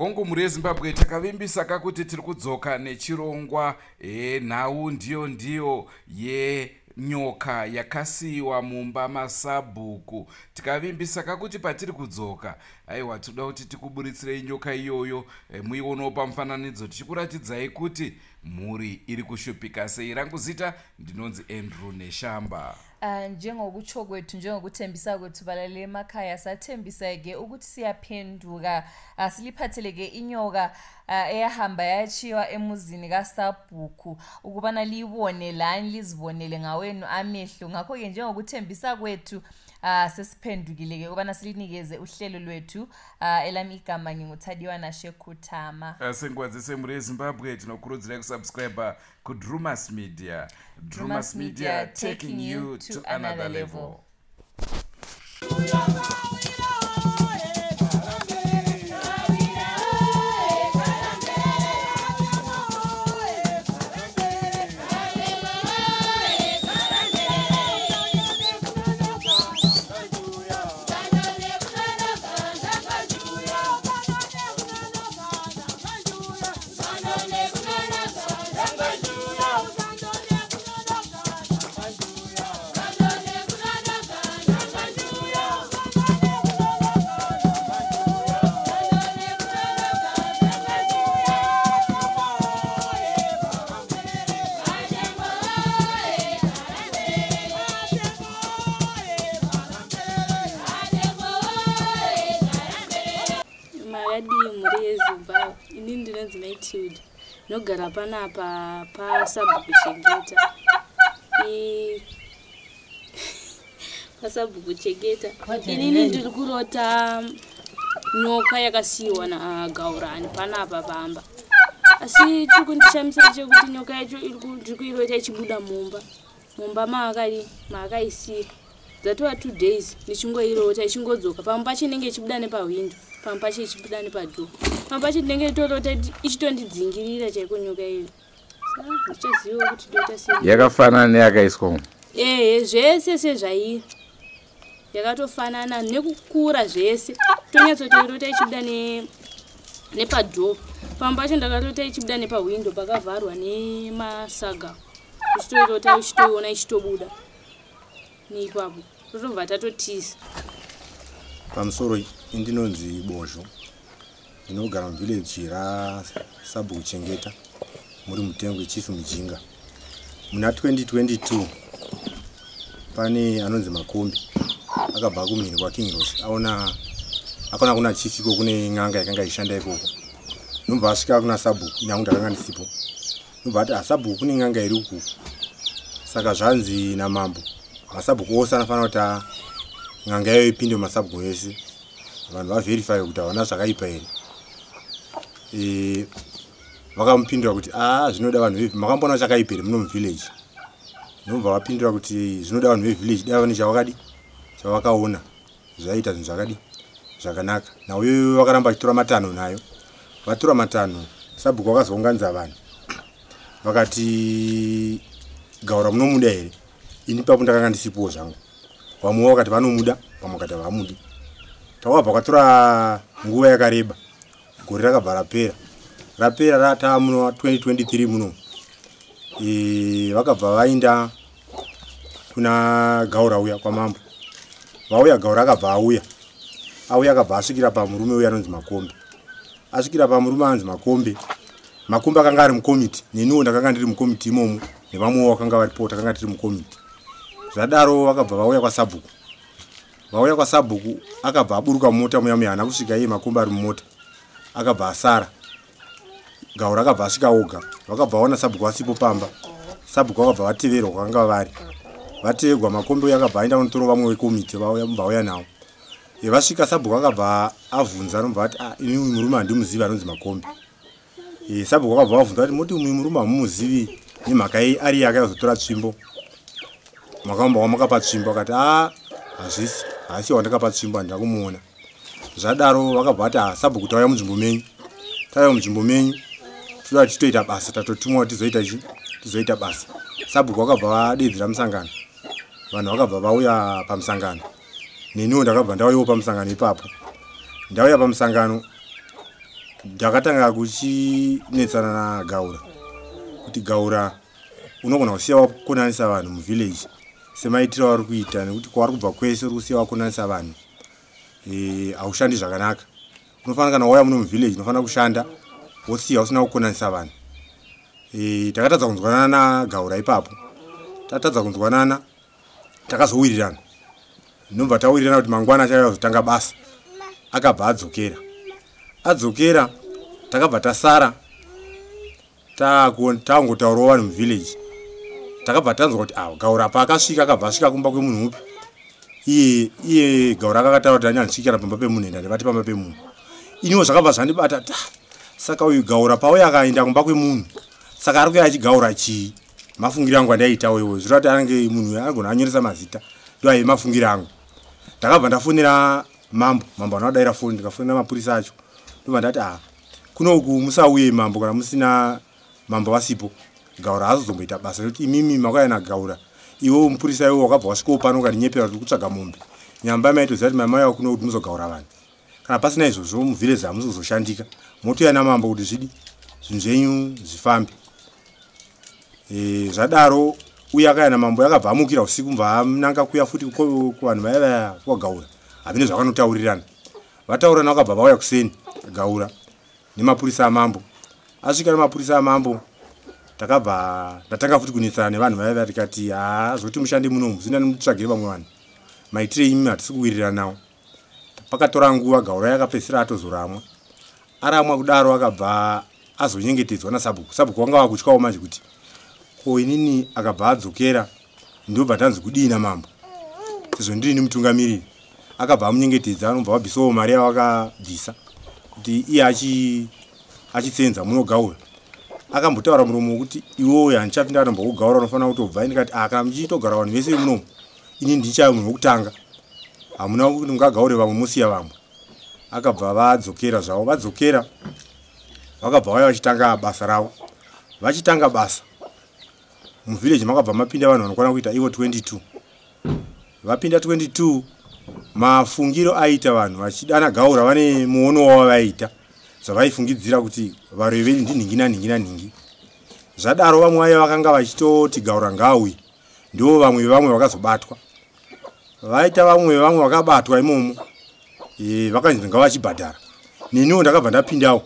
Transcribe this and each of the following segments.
Hongu, mhuri yeZimbabwe, takavimbisa kakuti tiri kudzoka nechirongwa. Nhau ndiyo ndiyo yenyoka yakasiyiwa mumba masabhuku. Tikavimbisa kakuti patiri kudzoka, aiwa, tinoda kuti tikuburitsirei nyoka iyoyo, muionawo pamufananidzo, tichikuratidzai kuti mhuri iri kushupika sei. Rangu zita ndinonzi Andrew Neshamba. Njengokutsho kwethu, njengokuthembisa kwethu, balaleli emakhaya, sathembisa-ke ukuthi siyaphenduka, siliphathele-ke inyoka eyahamba yachiywa emuzini kasabhuku ukubana liyibone lani, lizibonele ngawenu amehlo. Ngakho-ke, njengokuthembisa kwethu, sesiphendukile-ke ukubana silinikeze uhlelo lwethu. Elami igama nginguThadiwa Nashekhuthama. Senguva dzese, mhuri yeZimbabwe, tinokurudzirai kusubscribe kuDrumas Media. Drumas Media, taking you to another level. Makadii, mhuri yeZimbabwe? Ini ndinonzi Matilda, ndinogara panapa pasabhuku Chengeta. Pasabhuku Chengeta, inini ndiri kurota nyoka yakasiyiwa naGaurani panapa pamba, asi chiri kundishamisa chekuti nyoka yacho ndiri kuirota ichibuda mumba maakaisira. Dzatova 2 days ndichingoirota ichingodzoka. Pamwe pacho inenge ichibuda nepahwindo, pamwe pacho ichibuda nepadhoo, pamwe pacho ndinenge torota ichitondidzingirira chaiko nyoka iyo. Saka ndichazivawo kuti ndoita sei. Yakafanana neyakaiswa umu? Ehe, zvese sezvairi, yakatofanana nekukura, zvese. Tonyatsotoirota ichibuda nepadhoo. Pamwe pacho ndakarota ichibuda nepahwindo pakavharwa nemasaga, uchitoirota uchitoiona ichitobuda neipapo, totobva tatotiza. Pamusoro, indinonzi Bozho, ndinogara muvhileji rasabhuku Chengeta, muri mutengo wechief Mujinga. Muna 2022 pane anonzi Makombi akabva kumhiri kwaKing Ross, aona, akaona kuna chief iko kune n'anga yakanga ichishanda ikoko. Nobva asvika kuna sabhuku, inyangu ndakanga ndisipo. Nobva ati, "Asabhuku, kune n'anga iri ukuku. Saka zvanzi namambo masabhuku ose anofanira kuti n'anga iyoyo ipinde mumasabhuku ese, vanhu vavherify kuti havana zvakaipa here." Vakamupindura kuti, "A, zvinoda vanhu makamboona chakaipa here muno muvillage?" Nobva vapindura kuti zvinoda vanhu vevillage, dai vane chavakadi chavakaona, zvaiita zvinhu zvakadi zvakanaka. Nauyoyo vakaramba vachitora matanho nayo. Vatora matanho, sabhuku vakazounganidza vanhu, vakati, "Gaura munomuda here?" Ini papo ndakanga ndisipowo zvangu. Vamwewo vakati vanomuda, vamwe vakati havamudi. Takabva kwatora nguva yakareba, gore rakabva rapera. Rapera rataa muno 2023 muno, vakabva vaenda kuna Gaura uya kwamambo. Vauya, Gaura akabva auya. Auya, akabva asvikira pamurume uya anonzi Makombe. Asvikira pamurume anonzi Makombe, Makombe akanga ari mukomiti, neniwo ndakanga ndiri mukomiti imomo, nevamwewo vakanga varipo, takanga tiri mukomiti. Zvadaro vakabva vauya kwasabhuku. Vauya kwasabhuku, akabva aburuka mumota muya muya. Haana kusvika iye Makombe ari mumota, akabva asara. Gaura akabva asvika oga. Vakabva vaona sabhuku vasipo pamba. Sabhuku vakabva vateverwa kwakanga vari. Vateegwa, Makombe uyo akabva aenda kunotora vamwe vekomiti, vauya navo. Vasvika, sabhuku akabva avhunza, anobva ati, "Ah, ini uyu murume handimuzivi anonzi Makombe." Sabhuku akabva vavhunza kuti, "Moti uyu murume hamumuzivi nemhaka yei, ari iye akazotora tsvimbo? Makamba wamakapa tsvimbo?" Akati, "A, hazvisi, haasi wandakapa tsvimbo, handina kumuona." Zvadaro vakabva vati, "Ah, sabhuku, tauya munzvimbo menyu, tauya munzvimbo menyu, toda tichitoita basa, tatotumwa kuti tizoita chi tizoita basa." Sabhuku vakabva vadedzera musangano, vanhu vakabva vauya pamusangano. Neniwo ndakabva ndauyawo pamusangano ipapo. Ndauya pamusangano. Ndakatanga kuchinetsana naGaura kuti Gaura unogona kusiya wakonanisa vanhu muvillage semaitiro avari kuita, nekuti kwavari kubva kwese uri kusiya wakonanisa vanhu, haushandi zvakanaka. Unofanira kana wauya muno muvillage unofanira kushanda wosiya usina kukonanisa vanhu. Takatadza kunzwanana naGaura ipapo. Tatadza kunzwanana, takazowirirana, ndobva tawirirana kuti mangwana achauya kuzotanga basa. Akabva adzokera, adzokera takabva tasara tangotaurawo vanhu muvillage. Takabva tanzwa kuti Gaura paakasvika akabva asvika kumba kwemunhu upi. Iye Gaura akakataura kuti andisvikira pamba pemunhu, enda ndivati pamba pemunhu. Iniwo zvakabva zvandibata ta, saka uyu Gaura pauya akaenda kumba kwemunhu, saka ari kuya achigaura chii? Mafungiro angu andaiitawo iwoyo zvireva kuti anenge munhu anogona anyoresa mazita, ndo aive mafungiro angu. Ndakabva ndafonera mambo, mambo anodaira foni, ndikafonera mapurisa acho, ndobva ndati kunoku musauye mambo kana musina mambo vasipo. Gaura haazozomboita basa nekuti imimi makauya naGaura, iwe mupurisa iwe wakabva wasvikawo pano ukandinyepera kuti kutsvaga mombe, nyamba maitoziva kuti mamai wakuno kuti muzogaura vanhu. Kana pasina izvozvo muvillage hamusi kuzoshandika, motouya namambo kuti zvidi zvinhu zvenyu zvifambe. Zvadaro uye akauya namambo, akabva amukira usiku, mubva ananga kuya futi kuvanhu vaya vaya kwagaura. Havine zvavanotaurirana, vataurirana vakabva vauya kuseni Gaura nemapurisa amambo. Asvika nemapurisa amambo, takabva ndatanga futi kunetsana nevanhu vaya vaya, tikati haa zvokuti mushande munomu zvina mutsvagire vamwe vanhu, maitire imi hatisi kuwirirana nawo. Pakatora nguva Gaura yakapedzisira atozoramwa. Aramwa kudaro akabva azonyengetedzwa nasabhuku. Sabhuku wanga wakutyawo manje kuti ko inini akabva adzokera ndobva ndanzi kudii namambo sezvo ndirini mutungamiriri. Akabva amunyengetedza, anobva vabvisawo mari yavakabvisa kuti iye achitsenza munogaura. Akambotaura muromo wekuti iwowe handichafi ndakambokugaura, unofanira kutobva. Ndikati kana muchitogara vanhu vese munomu, ini ndichave munhu wekutanga, hamuna kuti mungagaure vamwe musiya vamwe. Akabva vadzokera zvavo, vadzokera vakabva vauya vachitanga basa ravo. Vachitanga basa muvillage makabva mapinda vanhu vanokwana kuita ivo 22. Vapinda 22, mafungiro aita vanhu vachidana Gaura vane muono wavo vaiita zvavaifungidzira kuti varoi vedu ndinhingi nanhingi nanhingi. Zvadaro vamwe vaiva vakanga vachitoti Gaura ngauye, ndo vamwe vakazobatwa. Vaita vamwe vakabatwa imomo, vakanzi ngavachibhadhara. Neniwo ndakabva ndapindawo,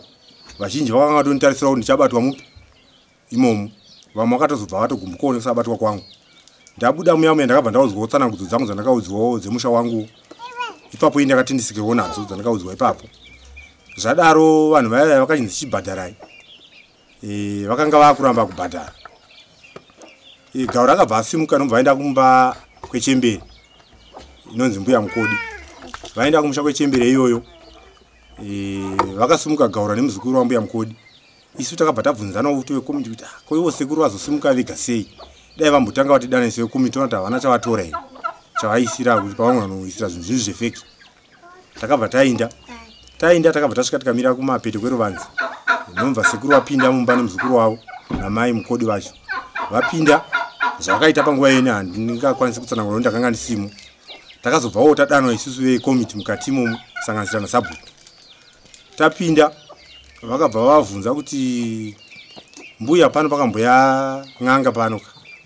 vazhinji vakanga vatonditarisira kuti ndichabatwa mupi imomo. Vamwe vakatozobva vatogumbukawo nekusabatwa kwangu. Ndabuda muya muya ndakabva ndaudzwawo tsanangudzo dzangu dzandakaudzwawo dzemusha wangu ipapo, ini ndakatendesikewo nadzo dzandakaudzwa ipapo. Zvadaro vanhu vaya vakachinzi chibhadharai, vakanga vakuramba kubhadhara. Gaura akabva asimuka nobva vaenda kumba kwechembere inonzi Mbuya Mukodi. Vaenda kumusha kwechembere iyoyo, vakasimuka Gaura nemuzukuru waMbuya Mukodi. Isu takabva tabvunzanawo futi vekomiti kuti ko ivo sekuru vazosimuka vega sei, dai vambotanga vatidana isu vekomiti toona kuti havana chavatora here chavaisira kuti pavamwe vanoisira zvinhu zvefeki. Takabva tainda takabva tasvika tikamira kumapete kweruvanze. Ndomva sekuru vapinda mumba nemuzukuru wavo namai Mukodi vacho. Vapinda zvavakaita panguva yene handingakwanisi kutsanangura kuti ndakanga ndisimo. Takazobvawo tadanwa isusu vekomiti mukati imomo kusanganisira nasabhuku. Tapinda vakabva vavabvunza kuti mbuya pano pakamboya n'anga pano,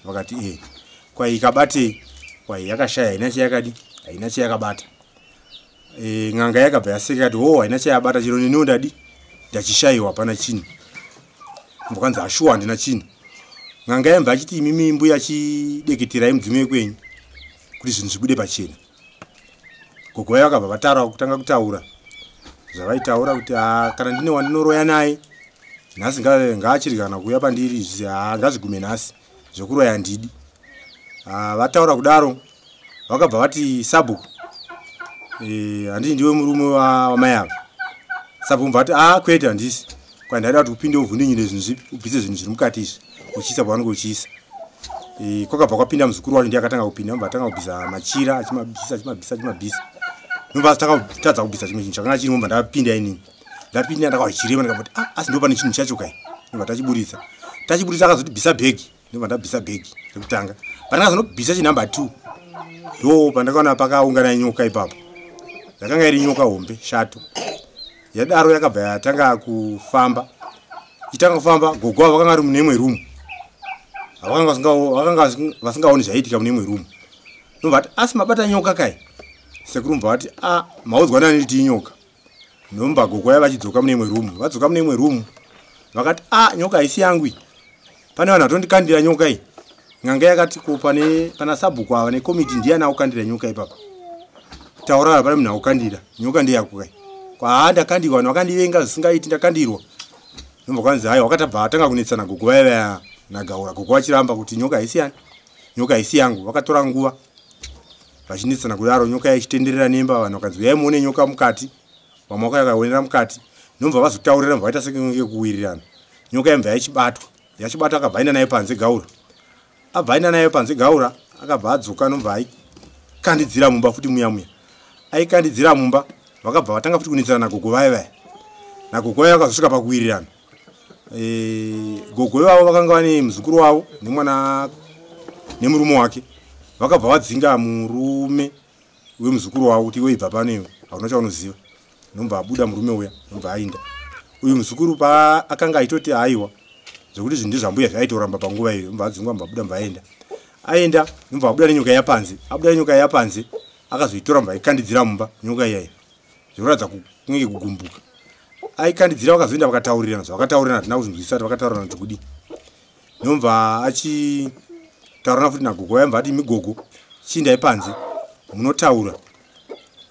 vakati kwai ikabatei, kwai yakashaya haina chayakadi, haina chayakabata. N'anga yakabva yaseka kati ho haina chayabata, chiro neniwo ndadi ndachishayiwa, hapana chinhu. Mbokanzi ashuwa handina chinhu. N'anga yambva achiti imimi mbuya chideketerai mudzimu wekwenyu kuti zvinhu zvibude pachena. Gogo vayo vakabva vatara kutanga kutaura zvavaitaura kuti kana ndine wandinoroya naye nhasi ngaachirya kana kuuya pandiri izvi, ngazvigume nhasi, zvekuroya handidi. Vataura kudaro vakabva vati sabhuku, handii ndiwe murume wamai ava. Sabhuku mubva vati kwete handisi, kwai ndaida kuti upinde uvhundinyire zvinhu zvipi, ubvise zvinhu zviri mukati izvi uchiisa pavanenge uchiisa. Kwakabva kwapinda muzukuru wacho, ndiye akatanga kupinda, mubva atanga kubvisa machira achimabvisa achimabvisa achimabvisa, nobva tadza kubvisa chimwe chinhu chakanga chirimo. Mubva ndapinda inini, ndapinda ndakachirema ndikamboti asi ndo pane chinhu chacho kai. Nobva tachiburitsa akazoti bvisa bhegi, ndobva ndabvisa bhegi rekutanga. Pandakazonobvisa chinhamba 2 ndo pandakaona pakaungana nyoka ipapo, yakanga iri nyoka hombe shato. Yadaro yakabva yatanga kufamba. Ichitanga kufamba, gogo ava vakanga vari mune imwe rumu, vakanga vasingaoni zvaiitika mune imwe rumu. Nobva vati, asi mabata nyoka kai? Sekuru mubva vati, a maudzwa nani kuti inyoka? Ndomba gogo vaya vachidzoka mune imwe rumu, vadzoka mune imwe rumu vakati, a nyoka haisi yangu iyi, pane vanhu vatondikandira nyoka iyi. N'anga yakati, ko pana sabhuku ava nekomiti ndiani akukandira nyoka ipapa? Taurara, pane munhu akukandira nyoka, ndeyako kai? Kwaa, ndakandirwa, vanhu vakandivenga zvisingaiti, ndakandirwa. Nobva kwanzi hai, wakatabva atanga kunetsana gogo vaya vaya nagaura. Gogo vachiramba kuti nyoka haisi yani, nyoka haisi yangu. Vakatora nguva vachinetsana kudaro, nyoka yaichitenderera nemba. Vanhu vakanzi, uyai muone nyoka mukati. Vamwe vakayakaonera mukati, nobva vazotaurira, mubva vaita sekunge kuwirirana. Nyoka yambva yachibatwa, yachibatwa, akabva aenda nayo panze gaura. Abva aenda nayo panze gaura, akabva adzoka, nobva aikandidzira mumba futi muya muya. Aikandidzira mumba, vakabva vatanga futi kunetsana nagogo vaya vaya. Nagogo vaya vakazosvika pakuwirirana. Gogo ivavo vakanga vane muzukuru wavo nemwana nemurume wake. Vakabva vadzinga murume wemuzukuru wavo kuti iwe ibva pano, iwe hauna chaunoziva. Nobva abuda murume uya, nobva aenda. Uyu muzukuru pa akanga achitoti aiwa, zvekuti zvinhu ndezvambuya zvaaitoramba panguva iyo. Nobva adzingwa, mubva abuda, mubva aenda. Aenda, nobva abuda nenyoka yapanze. Abuda nenyoka yapanze, akazoitora, mubva aikandidzira mumba nyoka iyaya, zvekuratidza kunenge kugumbuka. Aikandidzira, vakazoenda vakataurirana zvavakataurirana, hatina kuzvinzwisisa kuti vakataurirana kuti kudii. Nobva achitaurana futi nagogo vaya, ati, migogo, chiindai panze munotaura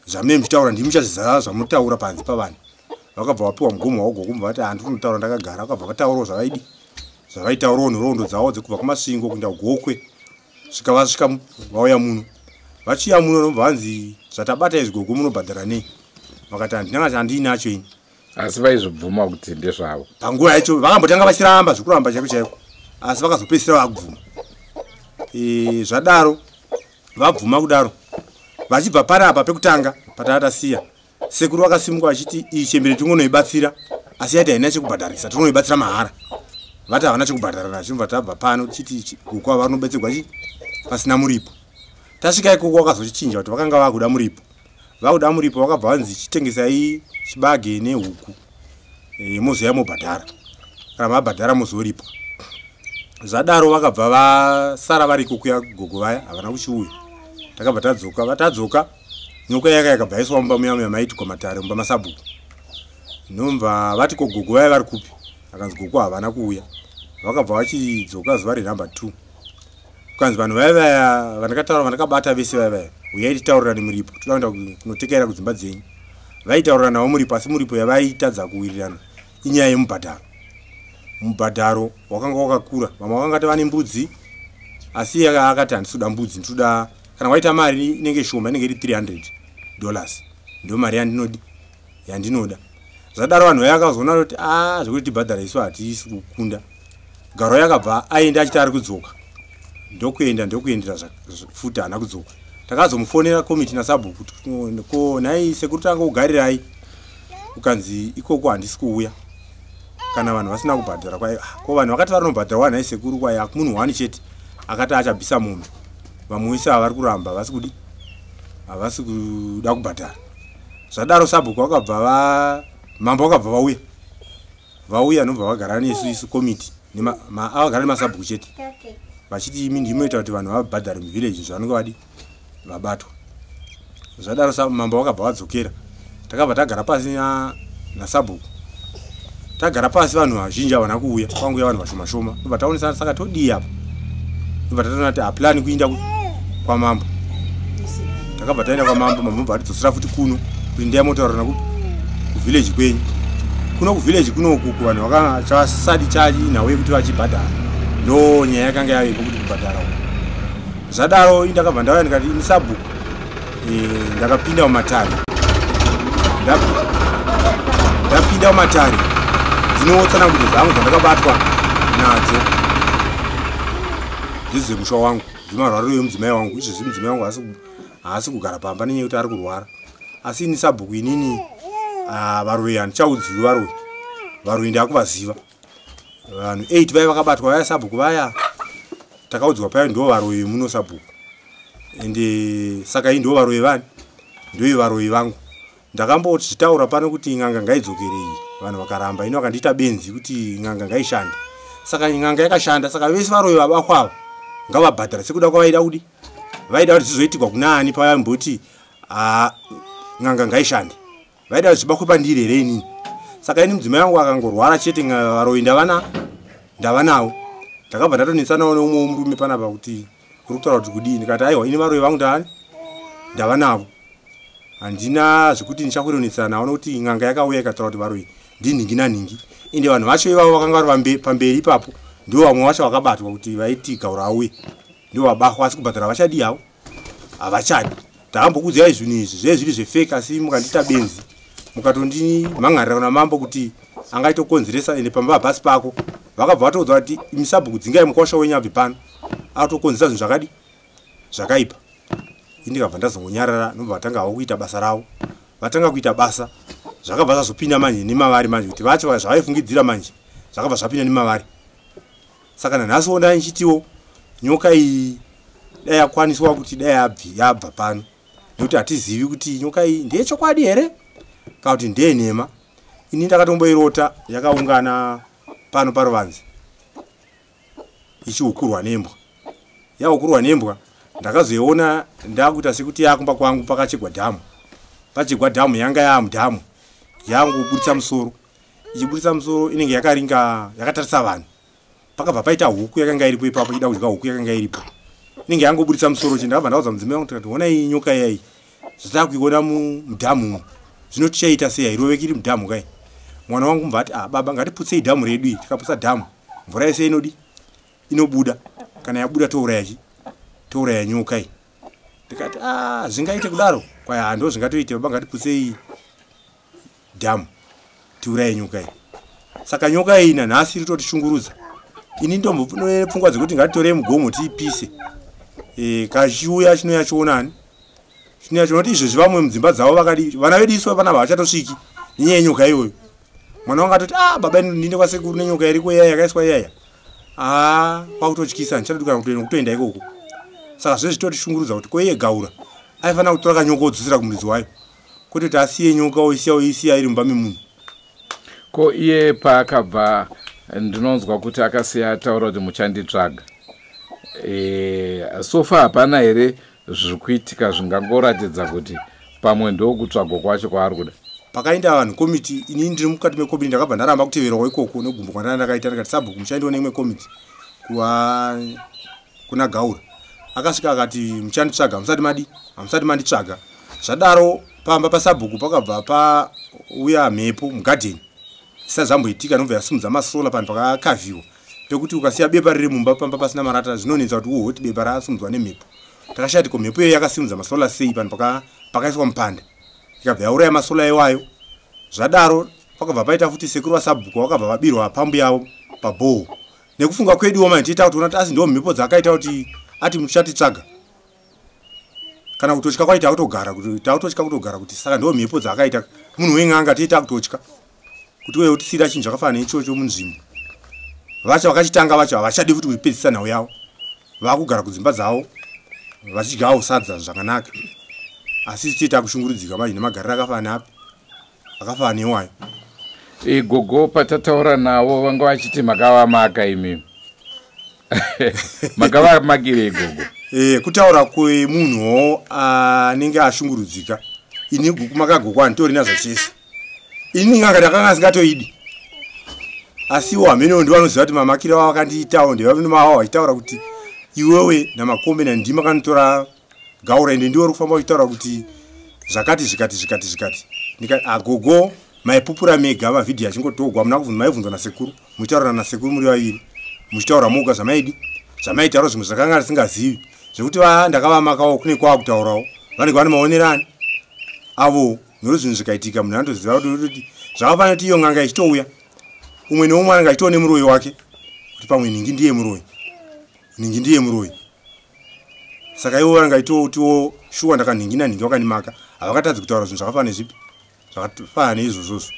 zvamunenge muchitaura, ndimi muchazvizava zvamunotaura panze pavanhu. Vakabva vapiwa mugomo wagogo, mubva vati, handiri kunotaura ndakagara. Vakabva vataurawo zvavaidi, zvavaitaurawo, nhoroondo dzavo dzekubva kuMasvingo kuenda Gokwe, svika vasvika vauya muno. Vachiuya muno, nobva vanzi, zvatabata izvi gogo, munobhadhara nei? Vakati, handina chandiinacho ini. Asi vaizobvuma kuti ndezvavo? Panguva yacho vakambotanga vachiramba, zvekuramba chaiko chaiko, asi vakazopedzisira vakubvuma. Zvadaro vabvuma kudaro, vachibva panapa pekutanga pataa tasiya, sekuru vakasimuka vachiti, iyi chembere tingonoibatsira, asi yaiti haina chekubhadharisa, tinoibatsira mahara. Vati havana chekubhadhara nacho. Bva tabva pano tichiti gogo ava vanobetserwa chi pasina muripo. Tasvika ikoko, vakazochinja kuti vakanga vakuda muripo. Vakuda muripo, vakabva vanzi, chitengesai chibage nehuku, mozoya mobhadhara, kana mabhadhara mozoripwa. Zvadaro vakabva vasara variko kuya gogo vaya, havana kuchiuya. Takabva tadzoka. Vatadzoka, nyoka yaka yakabva yaiswa mumba muya muya maitikwa matare, mumba masabhuku. Nobva vati, ko gogo vaya vari kupi? Akanzi gogo havana kuuya. Vakabva vachidzoka zuva renumber 2, kukanzi, vanhu vaya vaya vandakataura, vandakabata vese vaya vaya, uyai titaurirane muripo, toda kuenda kunotekaira kudzimba dzenyu. Vaitaurira navo muripo, asi muripo yavaitadza kuwirirana inyaya yemubhadharo. Mubhadharo wakanga wakakura. Vamwe vakanga tava nembudzi, asi iye akati, handisi kuda mbudzi, nditoda kana waita mari inenge shoma, inenge iri $300, ndo mari yandinodi, yandinoda. Zvadaro vanhu vaya vakazoona kuti a zvekuti tibhadhara isu hatisi kukunda. Garo yakabva aenda achiti ari kudzoka, ndokuenda, ndokuendera futi, haana kudzoka. Takazomufonera komiti nasabhuku kuti, ko nhai sekuru, tanga kugarirai? Ukanzi, ikoko handisi kuuya kana vanhu vasina kubhadhara. Kwai, ah, ko vanhu vakati varinobhadhara nhai sekuru? Kwai munhu wani chete akati achabvisa mombe, vamwe vese ava vari kuramba, havasi kudi, havasi kuda kubhadhara. Zvadaro sabhuku vakabva va mambo vakabva vauya. Vauya, nobva vagara nesu isu komiti, avagara nemasabhuku chete, vachiti, imi ndimoita kuti vanhu vabhadhare muvillage zvavanenge vadi vabatwa. Zvadaro mambo vakabva vadzokera. Takabva tagara pasi nasabhuku. Tagara pasi, vanhu vazhinji havana kuuya, kwanguya vanhu vashoma shoma. Nobva taonesana, saka todii apa? Nobva tatoona kuti haplani kuinda kwamambo. Takabva taenda kwamambo. Mambo bva atidzosera futi kuno kuti ndiyai motaurana kupi, kuvillage kwenyu kuno. Kuvillage kunoku kuvanhu vakachasadi chinhau yekuti vachibhadhara, ndo nyaya yakanga yavepo kuti kubhadhara uku. Zvadaro indakabva ndauya ndikati, ini sabhuku, ndakapinda mumatare. Ndapinda mumatare, ndinotsanangudza dzangu dzandakabatwa nadzo dzezvemusha wangu, dzemarwariro emudzimai wangu. Izvezvi mudzimai wangu haasi kugara pamba nenyaya yekuti ari kurwara. Asi ini sabhuku inini, varoyi handichaudziwi. Varoyi, varoyi ndakuvaziva. Vanhu 8 vaya vakabatwa vaya, sabhuku, vaya takaudzwa paya, ndo varoyi muno, sabhuku. Ende saka ii ndo varoyi vani, ndoi varoyi vangu. Ndakambozvitaura pano kuti n'anga ngaidzokerei, vanhu vakaramba. Ino vakandiita benzi kuti n'anga ngaishande. Saka n'anga yakashanda, saka vese varoyi vabakwa ava ngavabhadhara sekuda kwavaida kudi. Vaida kuti zvizoitikwa kuna ani pavaimboti n'anga ngaishande. Vaida kuti zvibakwe pandiri here inini? Saka ini mudzimai wangu akangorwara chete, varoyi ndava navo. Ndakabva ndatonetsanawo neumwe murume panapa kuti uri kutaura kuti kudii. Ndikati aiwa, ini varoyi vangu ndava navo, handina zvekuti ndichakuronetsana navo, nokuti n'anga yakauya ikataura kuti varoyi ndinhingi nanhingi. Ende vanhu vacho ivavo vakanga vari pamberi ipapo ndivo vamwe vacho vakabatwa kuti vaiti gaura auye, ndivo vabahwa, asi kubhadhara vachadi havo, havachadi. Ndakambokuudzai zvinhu izvi zvee zviri zvefake, asi mukandiita benzi mukatondimhan'arira kuna mambo kuti angaitokonzeresa. Ende pamba hapasi pako. Vakabva vatoudza kuti misabhuku dzingai mukwasha wenyu abve pano, atokonzeresa zvinhu zvakadi zvakaipa. Ini ndikabva ndazongonyarara, nobva vatanga havo kuita basa ravo. Vatanga kuita basa, zvakabva zvazopinda manje nemavari manje, kuti vacho zvavaifungidzira manje zvakabva zvapinda nemavari. Saka nanhasiwo ndai ndichitiwo nyoka iyi dai yakwaniswa kuti dai yabva pano, nekuti hatizivi kuti nyoka iyi ndeyechokwadi here kana kuti ndeyenhema. Ini ndakatomboirota yakaungana pano paruvanze ichihukurwa nembwa. Yahukurwa nembwa, ndakazoiona ndakuita sekuti yakumba kwangu pakachegwa dhamu. Pachegwa dhamu, yanga yaamudhamu, yangoburitsa musoro. Ichiburitsa musoro inenge yakaringa yakatarisa vanhu. Pakabva paita huku yakanga iripo ipapo ichida kudya huku yakanga iripo, inenge yangoburitsa musoro. Che ndakabva ndaudza mudzimai wangu, tikati honai nyoka iyai zvataakuiona mudhamu umu, zvino tichaita sei? Hairoveki iri mudhamu kai. Mwana wangu mubva ati, ah baba, ngatiputsei dhamu redu iri. Tikaputsa dhamu, mvura yese inodi inobuda. Kana yabuda touraya chi touraya nyoka iyi. Ndikati ah, zvingaite kudaro? Kwai hando zvingatoite baba, ngatiputsei dhamu tiuraye nyoka iyi. Saka nyoka iyi nanhasi iri kutotishungurudza. Ini ndombopfungwa dzekuti ngatitorei mugomo tiipise. Kachiuya chinouya chionani, chinouya chiona kuti izvezvi vamwe mudzimba dzavo vakadi vana vedu isu panapa havachatosviki nenyaya yenyoka iyoyo. Mwana wangu atoti ah baba, ndinde kwasekuru nenyoka iriko iyaya yakaiswa iyaya. Ah, kwakutotyisa, ndichatodi kana kutoenda ikoko. Saka zvezvi totishungurudza kuti koiye gaura aifanira kutora kanyoka odzosera kumuridzi wayo, kwete kuti asiye nyoka oisiya oisiya iri mumba memunhu. Ko iye paakabva, ndinonzwa kuti akasiya ataura kuti muchanditsvaga. So far hapana here zviri kuitika zvingangoratidza kuti pamwe ndokutsvagwa kwacho kwaari kuda? Pakaenda vanhu komiti, ini ndiri mukati mekomiti, ndakabva ndaramba kuteverawo ikoko negumbo kwandanga ndakaita. Ndikati sabhuku muchaendiwo neimwe komiti kuna gaura. Akasvika akati muchanditsvaga, hamusati madi hamusati manditsvaga. Zvadaro pamba pasabhuku pakabva pauya mhepo mugadheni zvisati zvamboitika, nobva yasimudza masola panhu pakakavhiwa, pekuti ukasiya bepa riri mumba pamba pasina marata zvinonetsa kuti uhoti bepa rasimudzwa nemhepo. Takashaya kuti ko mhepo iyoyo yakasimudza masola sei panhu pakaiswa mupanda, ikabva yauraya masola iwayo. Zvadaro pakabva paita futi sekuru vasabhuku vakabva vabirwa pambu yavo pabhoho. Nekufunga kweduwo manje tiita kutoona kuti asi ndo mhepo dzakaita kuti ati muchatitsvaga, kana kutotya kwaita kutogara kuti takutotya kutogara kuti saka ndo mhepo dzakaita munhu wen'anga. Tiita kutotya kuti uye utisiyira chinhu chakafanana neichocho munzvimbo. Vacho vakachitanga vacho havachadi futi kupedzisa nhau yavo, vakugara kudzimba dzavo vachidyawo sadza zvakanaka, asi tiita kushungurudzika manje nemagariro akafanana api akafanana newayo. Gogo patataura navo vanga vachiti makavamaka imimi. Makavamakirei gogo? Kutaura kwemunhuwo anenge ashungurudzika. Ini makagoko handitorina zvachese. Ini n'anga ndakanga singatoidi, asiwo hamenewo ndivo vanoziva kuti mamakiro avo akandiitawo ndevamava vachitaura kuti iwewe namakombe nandima kanotora gaura, ende ndiwo uri kufamba uchitaura kuti zvakati zvikati zvikati zvikati. Ndikati agogo, maipupura mega mavhidhiyo achingotogwa, muna kubvunza, maibvunzwa nasekuru, muchitaurana nasekuru muri vaviri, muchitaura moga zvamaidi zvamaitaura, zvimwe zvakanga ndisingazivi zvekuti ndakavamakawo kune kwava kutaurawo vanenge vane maonero ani avo. Nekuti zvinhu zvikaitika munhu anotoziva kuti zvakafanira kuti iyo n'anga ichitouya, umwe neumwe anenge achitoone muroyi wake kuti pamwe nhingi ndiye muroyi, nhingi ndiye muroyi. Saka ivo vanenge achitotiwo shuwa ndakanhingi nanhingi vakandimaka, havakatadzi kutaura zvinhu zvakafanana nezvipi zvakafanana neizvozvozvo.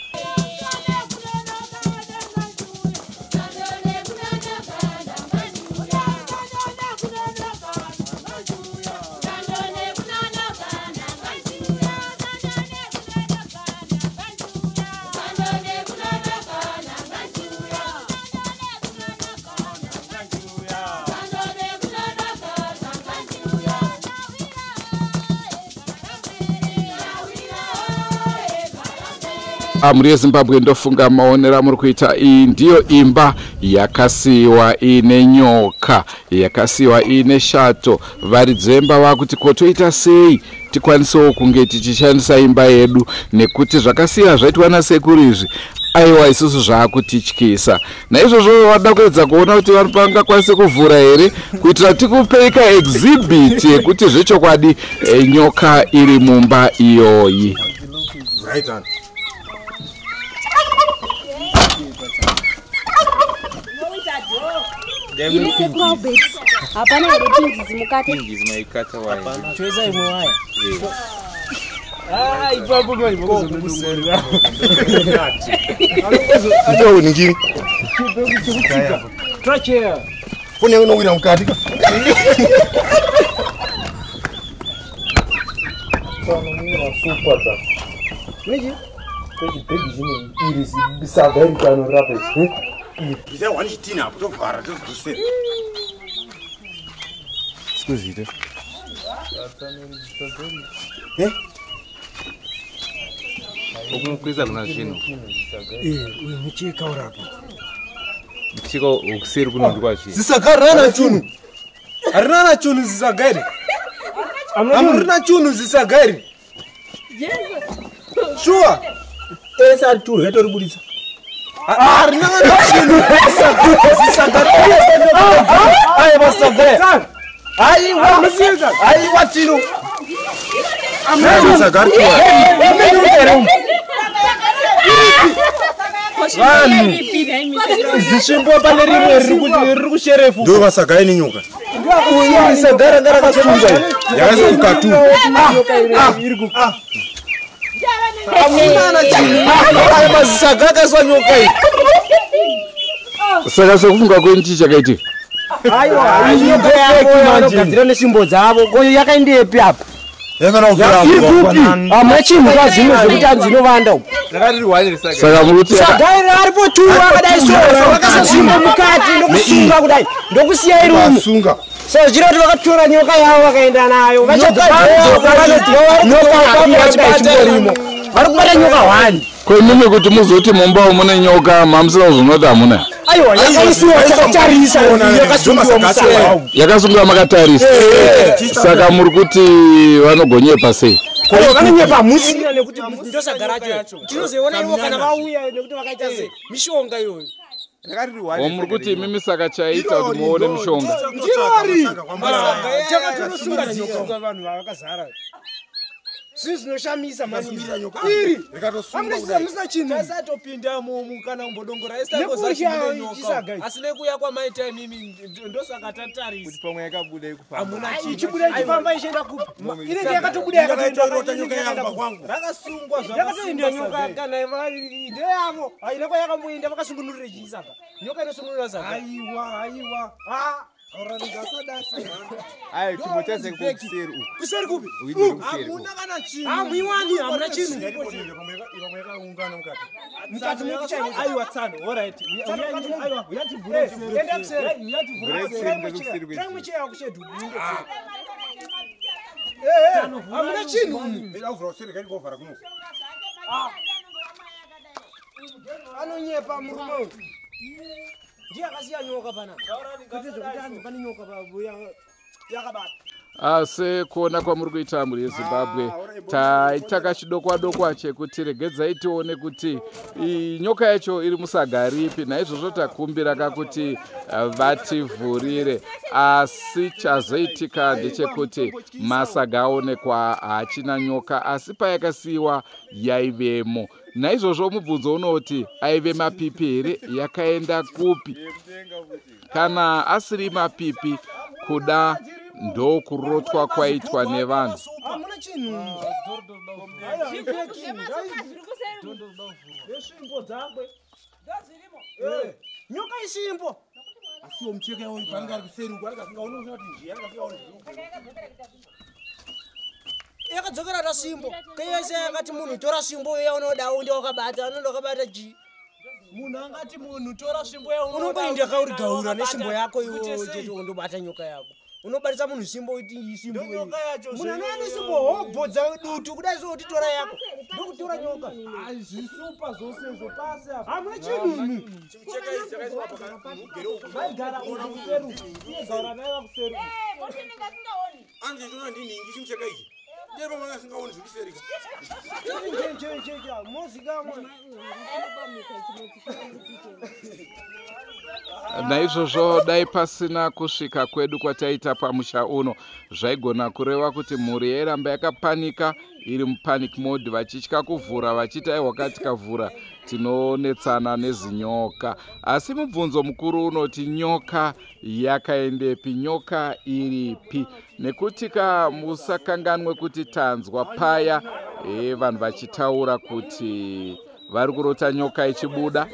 Mhuri yeZimbabwe, ndofunga maonero amuri kuita, iyi ndiyo imba yakasiyiwa iine nyoka, yakasiyiwa iine shato. Varidzi vemba vakuti ko toita sei tikwanisewo kunge tichishandisa imba yedu, nekuti zvakasiyiwa zvaitwa nasekuru izvi, aiwa, isusu zvaakutityisa. Naizvozvo vada kuedza kuona kuti vangakwanise kuvhura here kuitira tikupei kaexhibit yekuti zvechokwadi nyoka iri mumba iyoyi. Right on. Imi sekuru Albert, hapana here pinjisi mukati? Pinjisi maikata waya. Toisa imwe waya. Ah, ipapo manje makuzonodusa. Ndio uningiri. Tracheya. Foni yangu inowira mukati. Iri saga iri pano rape. Isai wani chitina apo tovhara tozodzosera. Sikuzviita. Eh? Ukumukwidza kuna zvinhu. Uyu mucheka urapo. Mucheka ukuseri kunondikwa zvinhu. Zisaga rina chunhu. Harina chunhu zisaga iri. Hamurina chunhu zisaga iri. Shuwa. Tese ari turwe toribuditsa. Harina chinhu zisaga. Ai vasaga. Aiwa aiwa chino. Zisaga ri Vanhu zisvimbo pane rimwe riri kusherefu. Ndo vasaga ine nyoka. Uyu saga ranga rakasunga. Yakaiswa mukati. Hamuna chinhu. Aya mazisaga akaiswa nyoka iyi. Saka sekufunga kwenyu chii chakaitika? Aiwa, inyoka yavo vanogadzira nesvimbo dzavo. Ko yakaendepi apa? Hamuna chinhu pazvimwe zvekuti hanzi inovanda uku. Saka muri kuti Saga iri aripo tu akadai so vakasasvimbo mukati ndokusunga kudai ndokusiya iri umu. So zvichira kuti vakatora nyoka yavo vakaenda nayo. Vachibata vari kubata nyoka 1. Ko imimi kuti muzoti mumba umu mune nyoka mamusina kuzviona kuti hamuna? Aiwa, yakaisiwa takatarisa, yakasungiwa musaga. Yakasungiwa makatarisa. Saka muri kuti vanogonyepa sei? Vanonyepa hamusina nekuti ndosaga racho. Tinozoiona ivo kana vauya nekuti vakaita sei mishonga iyoyo. Muri kuti imimi saka chaita kuti muone mishonga. Ndirori. Takatonosunga nyoka vanhu vakazara. Zvinhu zvinoshamisa mani. Iri hamuna chinhu. Tasatopinda mumu kana kumbodongora esitakozachine nyoka. Asi nekuuya kwamaita imimi ndosaka tatarisa. Kuti pamwe yakabuda ikufamba. Hamuna chinhu. Ichibuda ichifamba ichienda kupi? Inenge yakatobuda yakatoenda nyoka yangu kwangu. Rakasungwa yakatoenda nyoka kana ndeyavo. Haina kwayakamboenda vakasungunurira chisaga. Nyoka inosungunura saga. Aiwa, aiwa. Ah. Ayi chimbotarise kuseri uku. Kuseri kupi? Hamuna kana chinhu. Hamuiwani, hamuna chinhu. Mukati Mukati mukuchaimo. Aiwa tsano, all right. Aiwa, uyativhure kuseri. Enda kuseri. Uyativhure kuseri. Trai kushedu. Hamuna chinhu. Anonyepa murume uyu. Ndiye akasiya nyoka pana. Kuti zvekuti hanzi pane nyoka yakabata. Asi kuona kwamuri kuita mhuri yeZimbabwe, taita kachidokwa dokwa chekuti regedzai tione kuti nyoka yacho iri musaga ripi. Naizvozvo takumbira kakuti vativhurire. Asi chazoitika ndechekuti masaga aonekwa haachina nyoka, asi payakasiyiwa yaivemo. Naizvozvo mubvunzo unoti aive mapipi here, yakaenda kupi? Kana asiri mapipi, kuda ndokurotwa kwaitwa nevanhu. Hamuna chinhu. Nesvimbo dzakwe. Nyoka isvimbo. Asiwo mucheka uyu panenge ari kuseri uku anenge asingaoni kuti njiya anenge asingaoni. Yakadzokera ta svimbo. Keyese yakati munhu tora svimbo iya unoda unde wakabata, unoda wakabata ji. Munhu angati munhu tora svimbo yaunongoinda Unongoinda kaurigaura nesvimbo yako iwe chete undobata nyoka yako. Unobatisa munhu simbo kuti isimbo. Ndonyoka yacho Munhu anouya nesimbo hobho dzadutu kudai so utitora yako. Ndokutora nyoka. Zvisupa zvose izvo pasi apa. Hamuna chinhu. Chimucheka ichi chakaiswa pakamugere uku. Vaigara uku kuseri uku. Iye gaura naiva kuseri uku. Anzi chona ndinhingi chimucheka ichi. Ndiye pamwe asingaoni zvekuseri. Mozikamwa. Naizvozvo dai pasina kusvika kwedu kwataita pamusha uno, zvaigona kureva kuti mhuri yairamba yakapanika, iri mupanic mode, vachitya kuvhura, vachiti aiwa katikavhura tinonetsana nezinyoka. Asi mubvunzo mukuru unoti nyoka yakaendepi, nyoka iripi? Nekuti ka musakanganwe kuti tanzwa paya vanhu vachitaura kuti vari kurota nyoka ichibuda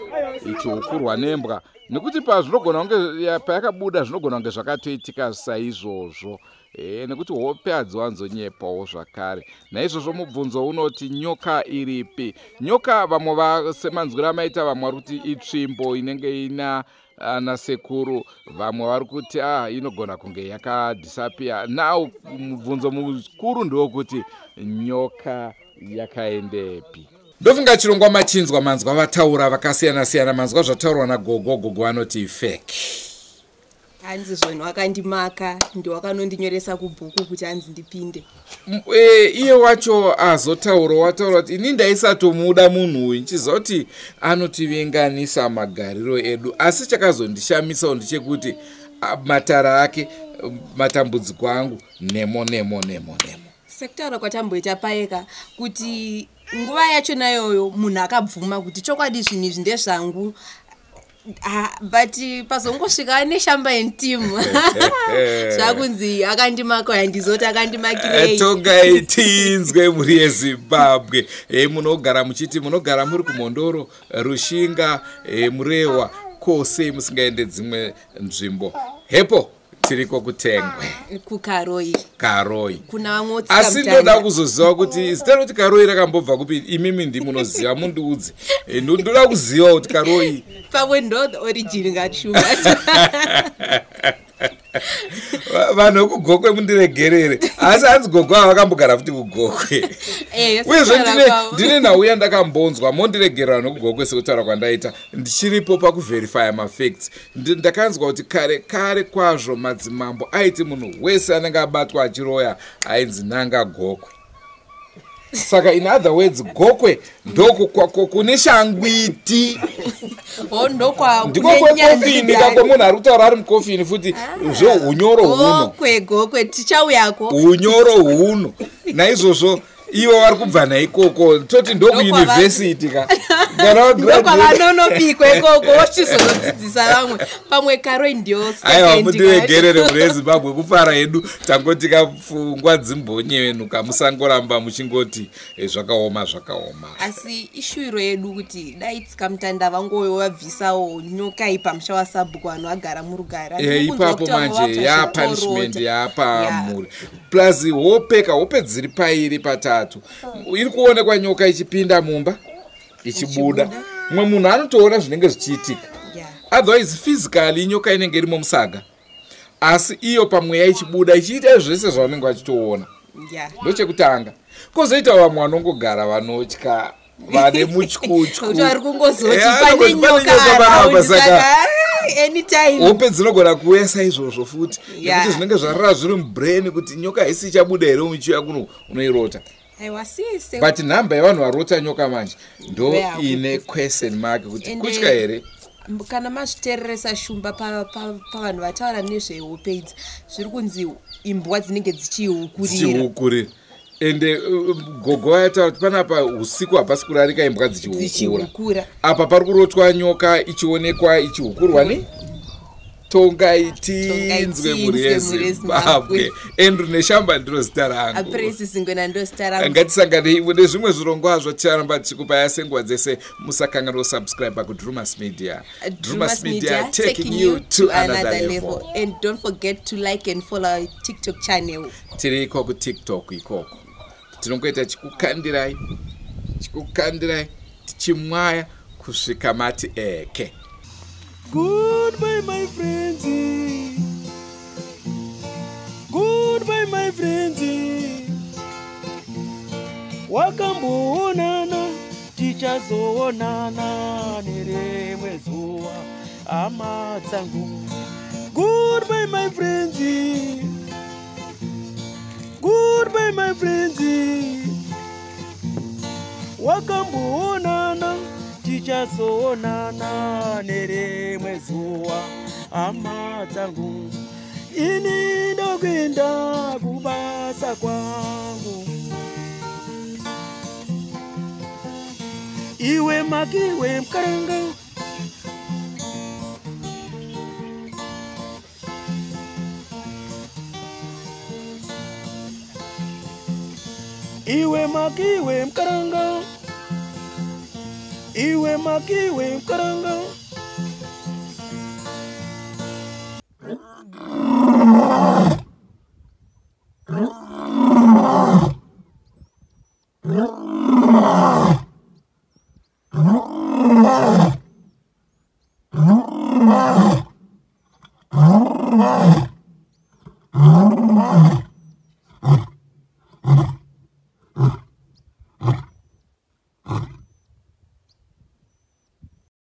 ichihukurwa nembwa, nekuti pazvinogona kunge payakabuda zvinogona kunge zvakatoitika saizvozvo, nekuti hope hadziwanzonyepawo zvakare. Naizvozvo mubvunzo unoti nyoka iripi? Nyoka vamwe semanzwiro amaita, vamwe vari kuti itsvimbo inenge ina nasekuru, vamwe vari kuti inogona kunge yakadisappear. Now mubvunzo mukuru ndewokuti nyoka yakaendepi? Ndofunga chirongwa machinzwa, manzwa vataura vakasiyana-siyana, manzwa zvataurwa nagogo. Gogo anoti fake. Hanzi zvonhu wakandimaka, ndiwakanondinyoresa kubhuku kuti hanzi ndipinde. Iye wacho azotaura, wataura kuti ini ndaisatomuda munhu uyu, ndichiziva kuti anotivenganisa magariro edu. Asi chakazondishamisawo ndechekuti matara ake, matambudziko angu nemo nemo nemo nemo. Sekutaura kwatamboita paeka kuti nguva yacho nayoyo munhu akabvuma kuti chokwadi zvinhu izvi ndezvangu, but pazongosvika neshamba yentimu zvakunzi akandimaka, handizoti akandimakirei. Tongai tinzwe mhuri yeZimbabwe. Munogara muchiti munogara muri kuMhondoro, Rushinga, Murewa, kose musingaende dzimwe nzvimbo. Hepo tiriko kuTengwe, kuKaroi. Karoi kuna vamwe. Asi ndoda kuzoziva kuti zita rekuti Karoi rakambobva kupi. Imimi ndimunoziva, mundiudze. Ndoda kuziva kuti Karoi pamwe ndo the origin ngachuma. Vanhu vekuGokwe mundiregerere, asi hanzi gogo ava vakambogara futi kuGokwe. Uyezve ndine nhau yandakambonzwa, mondiregerera nokugokwe sekutaura kwandaita, ndichiripo pakuverifya mafacts. Ndakanzwa kuti kare kare kwazvo madzimambo aiti munhu wese anenge abatwa achiroya ainzi nanga Gokwe. Saka in other words, Gokwe ndokukwako kune shangwiti, ndiko kwekofini kako munhu ari kutaura ari mukofini futi zveunyoro huno. Gokwe, Gokwe tichauyako. Unyoro huno. Naizvozvo ivo vari kubva naikoko, toti ndokuyunivhesiti ka. Ndokwavanonobikwa ikoko, vochizonodzidzisa vamwe. Pamwe Karoi ndio. Aiwa, mundiregerere mhuri yeZimbabwe, kufara hedu, tangoti kapfungwa dzimbonyevenuka. Musangoramba muchingoti zvakaoma zvakaoma. Asi ishuwiro yedu kuti dai tsikamutanda vangoyo vabvisawo nyoka iyi pamusha wasabhuku, vanhu vagara murugare. Ipapo manje yapunishment yapamhuri, plus hope ka, hope dziri pairi patatu iri kuonekwa nyoka ichipinda mumba ichibuda. Mumwe munhu anotoona zvinenge zvichiitika. Otherwise physically nyoka inenge irimo musaga, asi iyo pamweya ichibuda ichiita zvese zvavanenge vachitoona. Ndochekutanga. Kwozoita vamwe vanongogara vanotya, vane mutyutyu. Kuti vari kungozoti pane nyoka around, saka anytime. Hope dzinogona kuuya saizvozvo futi, nekuti zvinenge zvarara zviri mubrain kuti nyoka haisi ichabuda here muchiuya kuno, unoirota. Aiwa, sise. But nhamba yevanhu varota nyoka manje ndo ine question mark kuti kutya here. Kana mazviteereresa shumba, pavanhu vataura nezvehope idzi, zviri kunzi imbwa dzinenge dzichihukurira. Dzichihukurira. Ende gogo vayataura kuti panapa usiku hapasi kurarika, imbwa dzichihukura. Dzichihukura. Apa pari kurotwa nyoka ichionekwa ichihukurwa ne. Tongai tinzwe mhuri yeZimbabwe. Andrew Neshamba ndiro zita rangu. Apresi Singwena ndo zita rangu. Ngatisanganei mune zvimwe zvirongwa zvaticharamba tichikupai senguva dzese. Musakanganwa kusubscribe kuDrumas Media. Drumas Media, taking you to another level. And don't forget to like and follow our TikTok channel. Tiri iko kuTikTok ikoko, tinongoita chikukandirai chikukandirai, tichimwaya kusvika mati eke. Goodbye, my friends. Goodbye my friends. Wakamboonana tichazoonana nerimwe zuva hama dzangu. Goodbye my friends. Goodbye my friends. Wakamboonana tichazoonana nerimwe zuva hama dzangu. Ini ndokuenda kubasa kwangu. Iwe makiwe mkaranga. Iwe makiwe mkaranga. Iwe makiwe mkaranga.